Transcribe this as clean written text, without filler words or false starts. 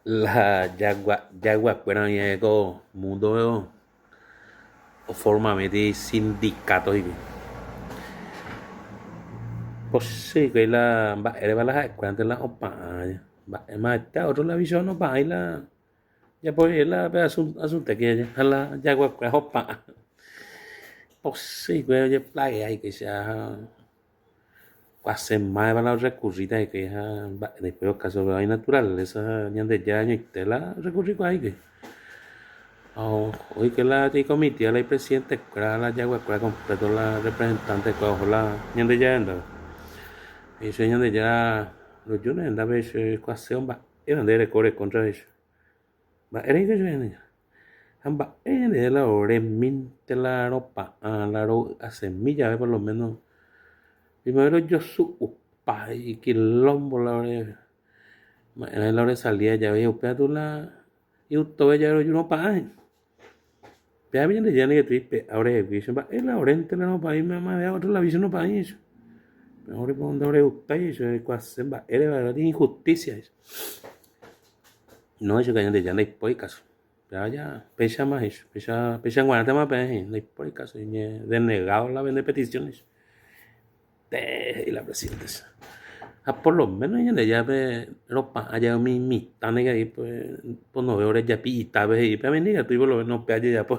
La jagua jaguakuéra oĩve ko múndope oformamíti sindikáto hikuái. Pochy hikuái la mba'érepa la ha'ekuérante la opa'ã mba'e ótro la vícho nopa'ãi la japo rire la pe asuntéke ha la jaguakuéra opa'ã. Pochy hikuái ojeplagea hikuái che ha Asemáva la orrekurríta hikuái ha mba'e después okáso oĩ naturaleza ha Ñandejára añoite la orrekurrikuaa hikuái. Ha oike la ikomitíva la ipresidentekuéra ha la jaguakuéra completo la representantekuéra oho la Ñandejára rendápe. He'i chupe Ñandejára roju ne rendápe che oikuaase mba'épa nde ereko ore kóntrape che. Mba'ére piko chupe Ñandejára. Ha mba'e ñande la ore mínte la ropa'ã la rovy'asemi jave por lo menos primero rojosu'upa ikilómbo la ore ma'erã la ore salida jave upéva katu la igustove jave roju ropa'ã he'i. Péva Ñandejára ndaikatúi oipe'a orehegui che mba'e la orénte la ropa'ã mayma ótro la vícho nopa'ãi he'i chupe. Ore ndaoregustái he'i chupe oikuaase mba'éreva injusticia he'i chupe. No he'i chupe Ñandejára ndaipóri káso. Péva ja péichama he'i chupe, péicha péicha g̃uarãtema peẽ he'i ndaipóri káso oñedenegádo la pende petición he'i chupe. Pe he'i la presidente che. Ha por lo menos Ñandejárape ropa'ã jave umi mitã nde ka'i pono ore japi itápe he'i péva ndaikatúi por lo menos upéva jajapo.